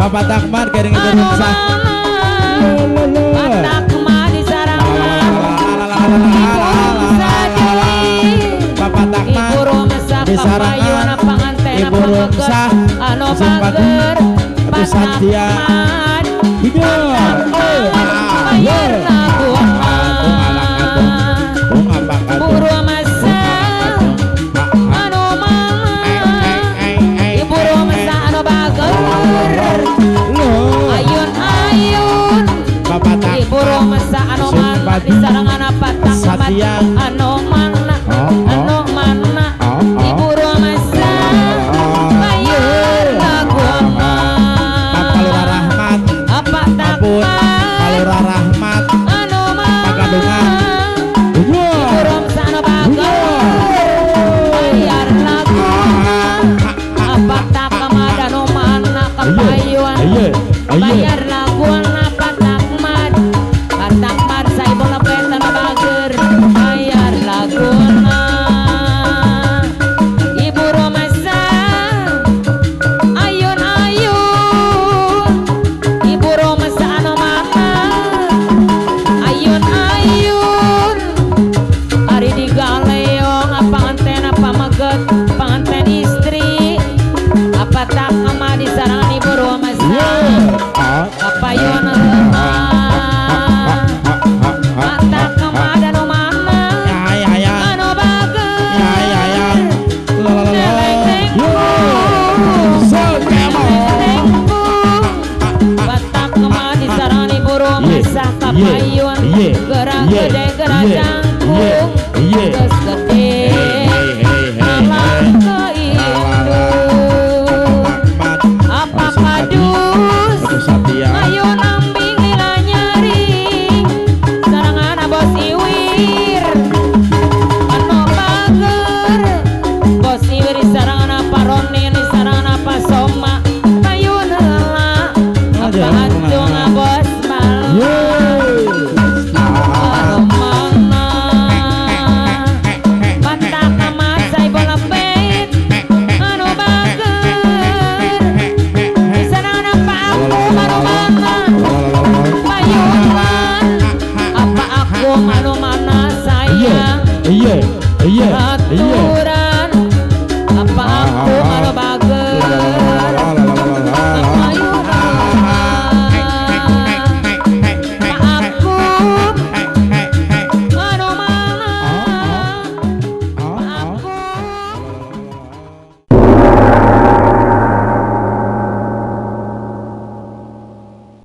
Bapak Takmar kering itu rusak. Bapak Takmar di sarangan. Disarangan Ibu Rumsah anu Sumpati bager Ibu Santia Hidup. Bayar laguna Buru masa anu mana Ibu Rumsah anu bager Ayun ayun Ibu Rumsah anu mana disarangan apa takmat anu mana anu mana Ibu Rumsah bayar laguna Bapak Lurah Rahmat apa Ampun Pak Lurah Rahmat anu mana Pagadungan. Ibu Rumsah anu bager bayar laguna apa takmat anu mana kapayuan bayar laguna patakmad patakmad saibo lepet anu bager bayar laguna Ibu Rumsah ayun ayun Ibu Rumsah anu mana ayun ayun Ari digaleong panganten apa meget panganten istri apa tak kama disarangan Ibu Rumsah kapayun mata kemada nu mana anu bager Neleng nengkung Batak kemana disarangan Ibu Rumsah kapayun gerak gede gerak